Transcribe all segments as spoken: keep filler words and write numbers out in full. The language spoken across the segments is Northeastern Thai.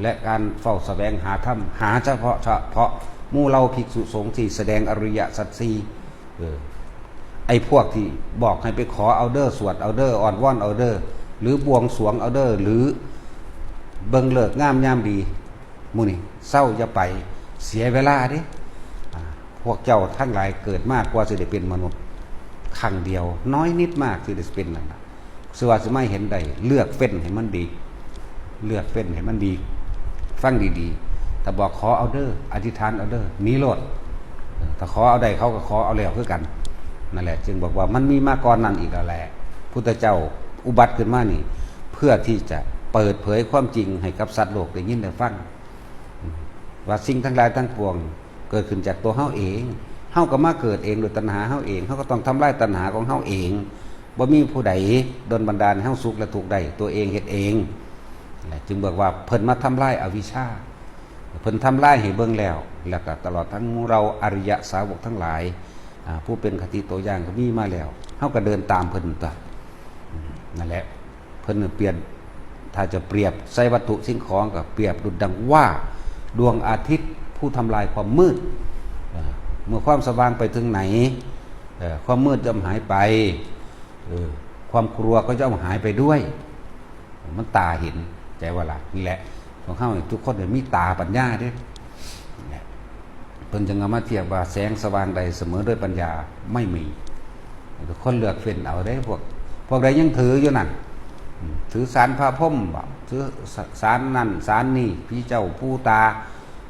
และการเฝ้าแสวงหาธรรม หาเฉพาะเฉพาะหมู่เหล่าภิกษุสงฆ์ที่แสดงอริยสัจสี่ เออ ไอ้พวกที่บอกให้ไปขอเอาเด้อ สวดเอาเด้อ อ้อนวอนเอาเด้อ หรือบวงสรวงเอาเด้อ หรือเบิ่งฤกษ์งามยามดี หมู่นี้เซาอย่าไป เสียเวลาเด้ อ่า พวกเจ้าทั้งหลายเกิดมากว่าสิได้เป็นมนุษย์ ครั้งเดียว น้อยนิดมากที่ได้เป็นนั่นน่ะ สิว่าสิมาเห็นได้ เลือกเฟ้นให้มันดี เลือกเฟ้นให้มันดี ฟังดีๆ ถ้าบอกขอเอาเด้อ อธิษฐานเอาเด้อ หนีโลด ถ้าขอเอาได้เขาก็ขอเอาแล้วคือกัน นั่นแหละ จึงบอกว่ามันมีมาก่อนนั้นอีกแล้วแหละ พุทธเจ้าอุบัติขึ้นมานี่ เพื่อที่จะเปิดเผยความจริงให้กับสัตว์โลกได้ยินได้ฟัง ว่าสิ่งทั้งหลายทั้งปวงเกิดขึ้นจากตัวเฮาเอง เฮาก็มาเกิดเองด้วยตัณหาเฮาเอง เฮาก็ต้องทำลายตัณหาของเฮาเอง บ่มีผู้ใดดลบันดาลให้เฮาสุขและทุกข์ได้ ตัวเองเฮ็ดเอง และจึงบอกว่าเพิ่นมาทำลายอวิชชา เพิ่นทำลายให้เบิ่งแล้ว แล้วก็ตลอดทั้งหมู่เราอริยสาวกทั้งหลาย อ่า ผู้เป็นคติตัวอย่างก็มีมาแล้ว เฮาก็เดินตามเพิ่นตัว นั่นแหละ เพิ่นเปรียบ ถ้าจะเปรียบใส่วัตถุสิ่งของก็เปรียบดุจดังว่าดวงอาทิตย์ผู้ทำลายความมืด เอ่อ เมื่อความสว่างไปถึงไหน เอ่อ ความมืดย่อมหายไป เออ ความกลัวก็ย่อมหายไปด้วย มันตาเห็น ใจว่าล่ะ นี่แหละ ของเฮานี่ทุกคนเนี่ยมีตาปัญญาเด้ เนี่ย เพิ่นจึงเอามาเทียบว่าแสงสว่างใดเสมอด้วยปัญญาไม่มี ทุกคนเลือกเฟ้นเอาเด้ พวก พวกใดยังถืออยู่นั่น อืม ถือศาลพระพรหมบ่ ถือศาลนั่นศาลนี่ ผีเจ้าปู่ตา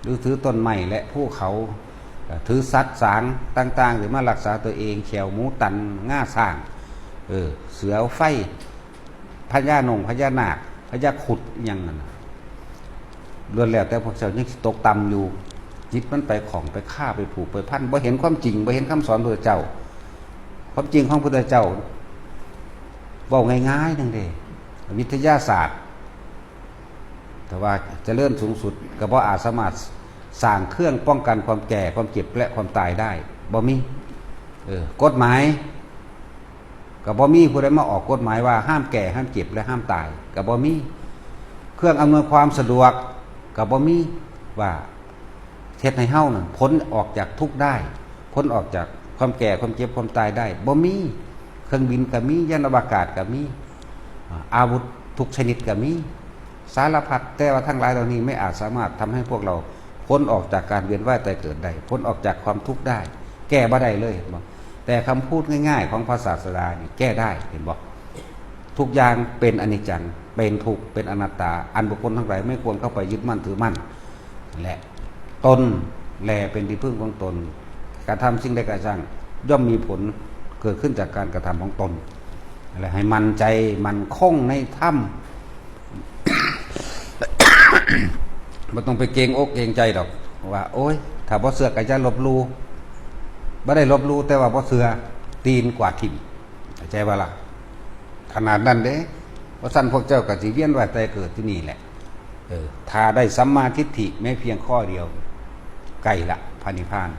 หรือถือต้นไม้และภูเขา เอ่อ ถือสัตว์สางต่างๆ หรือมารักษาตัวเอง แข้วหมูตัน ง่าช้าง เออ เสือไฟ พญาหนง พญานาค พญาครุฑ อิหยังนั่นน่ะ ล้วนแล้วแต่พวกเจ้ายังสิตกต่ำอยู่ จิตมันไปข้องไปคาไปผูกไปพัน บ่เห็นความจริง บ่เห็นคำสอนพระพุทธเจ้า ความจริงของพระพุทธเจ้า เว้าง่ายๆ นึงเด้ วิทยาศาสตร์ แต่ว่าเจริญสูงสุดก็บ่อาจสามารถสร้างเครื่องป้องกันความแก่ ความเจ็บ และความตายได้ บ่มี เออ กฎหมาย ก็บ่มีผู้ใดมาออกกฎหมายว่าห้ามแก่ ห้ามเจ็บ และห้ามตาย ก็บ่มี เครื่องอำนวยความสะดวก ก็บ่มี ว่าเฮ็ดให้เฮานั่นพ้นออกจากทุกข์ได้ พ้นออกจากความแก่ ความเจ็บ ความตายได้ บ่มี เครื่องบินก็มี ยานอวกาศก็มี อ่า อาวุธทุกชนิดก็มี สารพัด แต่ว่าทั้งหลายเหล่านี้ไม่อาจสามารถทำให้พวกเราพ้นออกจากการเวียนว่ายตายเกิดได้ พ้นออกจากความทุกข์ได้ แก้บ่ได้เลย เห็นบ่ แต่คำพูดง่ายๆ ของพระศาสดานี่แก้ได้ เห็นบ่ ทุกอย่างเป็นอนิจจัง เป็นทุกข์ เป็นอนัตตา อันบุคคลทั้งหลายไม่ควรเข้าไปยึดมั่นถือมั่น และตนแลเป็นที่พึ่งของตน กระทำสิ่งใดก็ช่าง ย่อมมีผลเกิดขึ้นจากการกระทำของตน และให้มั่นใจมั่นคงในธรรม บ่ต้องไปเกรงอกเกรงใจดอก ว่า โอ้ย ถ้าบ่เชื่อก็อย่าลบหลู่ บ่ได้ลบหลู่ แต่ว่าบ่เชื่อ ตีนกวาดถิ่ม เข้าใจบ่ล่ะ ขนาดนั้นเด้ ว่าซั่นพวกเจ้าก็สิเวียนว่ายตายเกิดที่นี่แหละ เออ ถ้าได้สัมมาทิฏฐิแม้เพียงข้อเดียว ใกล้ละพระนิพพาน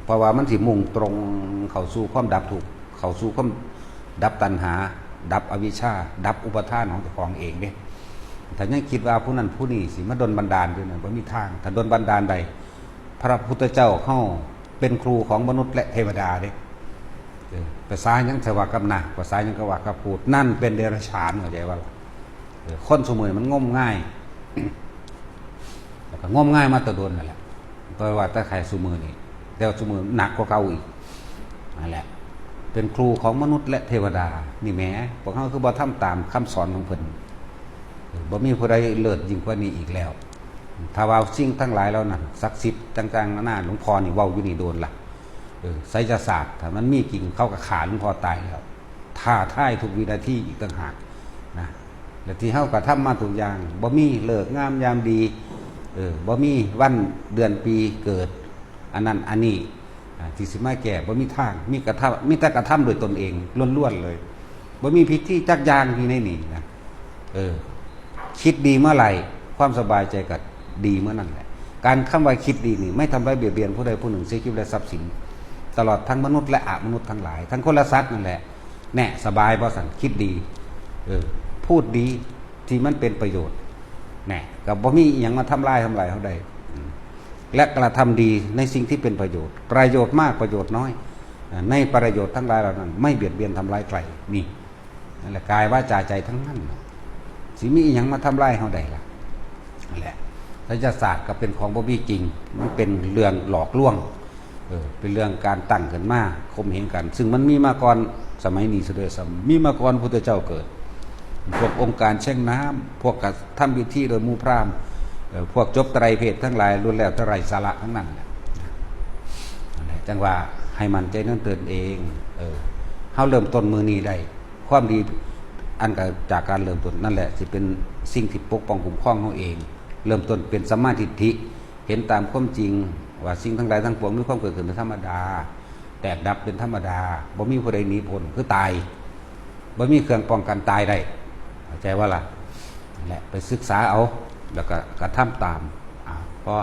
เพราะว่ามันสิมุ่งตรงเข้าสู่ความดับทุกข์ เข้าสู่ความดับตัณหา ดับอวิชชา ดับอุปาทานของเจ้าของเองเด้ ถ้ายังคิดว่าผู้นั้นผู้นี้สิมาดลบันดาลอยู่นั่น บ่มีทาง ถ้าดลบันดาลได้ พระพุทธเจ้าเฮาเป็นครูของมนุษย์และเทวดาเด้ เออ ภาษาหยังสิว่ากับนาค ภาษาหยังก็ว่ากับพูด นั่นเป็นเดรัจฉาน เข้าใจบ่ล่ะ เออ คนซุมื้อนี้มันงมงาย แล้วก็งมงายมาแต่โดนนั่นแหละ แต่ว่าแต่ใครซุมื้อนี้ แต่ว่าซุมื้อหนักกว่าเก่าอีก นั่นแหละ เป็นครูของมนุษย์และเทวดา นี่แหม พวกเฮาคือบ่ทำตามคำสอนของเพิ่น เออ บ่มีผู้ใดเลิศยิ่งกว่านี้อีกแล้ว ถ้าว่าสิ่งทั้งหลายเหล่านั้น ศักดิ์สิทธิ์ต่างๆนานา หลวงพ่อนี่เว้าอยู่นี่โดนละ เออ ไสยศาสตร์ ถ้ามันมีจริง เขาก็ฆ่าหลวงพ่อตายแล้ว ท้าทายทุกวินาทีอีกต่างหากนะ และที่เฮากระทำมาทุกอย่าง บ่มีฤกษ์งามยามดี เออ บ่มีวันเดือนปีเกิด อันนั้นอันนี้ อ่า ที่สิมาแก้ บ่มีทาง มีกระทำ มีแต่กระทำโดยตนเองล้วนๆเลย บ่มีพิธีจักอย่างอยู่ในนี่นะ เออ คิดดีเมื่อไหร่ ความสบายใจก็ดีเมื่อนั้นแหละ การคำว่าคิดดีนี่ ไม่ทำร้ายเบียดเบียนผู้ใดผู้หนึ่ง เสียชีวิตและทรัพย์สิน ตลอดทั้งมนุษย์และอมนุษย์ทั้งหลาย ทั้งคนและสัตว์นั่นแหละ แน่ สบายบ่ซั่น คิดดี เออ พูดดีที่มันเป็นประโยชน์ แน่ ก ก็บ่มีอิหยังมาทำลายทำลายเฮาได้ อืม และกระทำดีในสิ่งที่เป็นประโยชน์ ประโยชน์มากประโยชน์น้อย อ่า ในประโยชน์ทั้งหลายเหล่านั้น ไม่เบียดเบียนทำร้ายใคร นี่ นั่นแหละ กายวาจาใจทั้งนั้นน่ะ สิมีอิหยังมาทำลายเฮาได้ล่ะ นั่นแหละ ไสยศาสตร์ก็เป็นของบ่มีจริง มันเป็นเรื่องหลอกลวง เออ เป็นเรื่องการตั้งขึ้นมาข่มเหงกัน ซึ่งมันมีมาก่อนสมัยนี้ซะด้วยซ้ำ มีมาก่อนพุทธเจ้าเกิด พวกองค์การเช็งน้ำ พวกกระทำพิธีโดยหมู่พราหมณ์ เออ พวกจบไตรเพศทั้งหลายล้วนแล้วแต่ไร้สาระทั้งนั้นแหละ นั่นแหละ จังว่าให้มั่นใจในตนเอง เออ เฮาเริ่มต้นมื้อนี้ได้ ความดีอันก็จากการเริ่มต้นนั่นแหละ สิเป็นสิ่งที่ปกป้องคุ้มครองเฮาเอง เริ่มต้นเป็นสัมมาทิฏฐิ เห็นตามความจริงว่าสิ่งทั้งหลายทั้งปวงมีความเกิดขึ้นเป็นธรรมดา แตกดับเป็นธรรมดา บ่มีผู้ใดหนีพ้น คือตาย บ่มีเครื่องป้องกันตายได้ เข้าใจว่าล่ะ นั่นแหละ ไปศึกษาเอา แล้วก็กระทำตาม อ่า พอ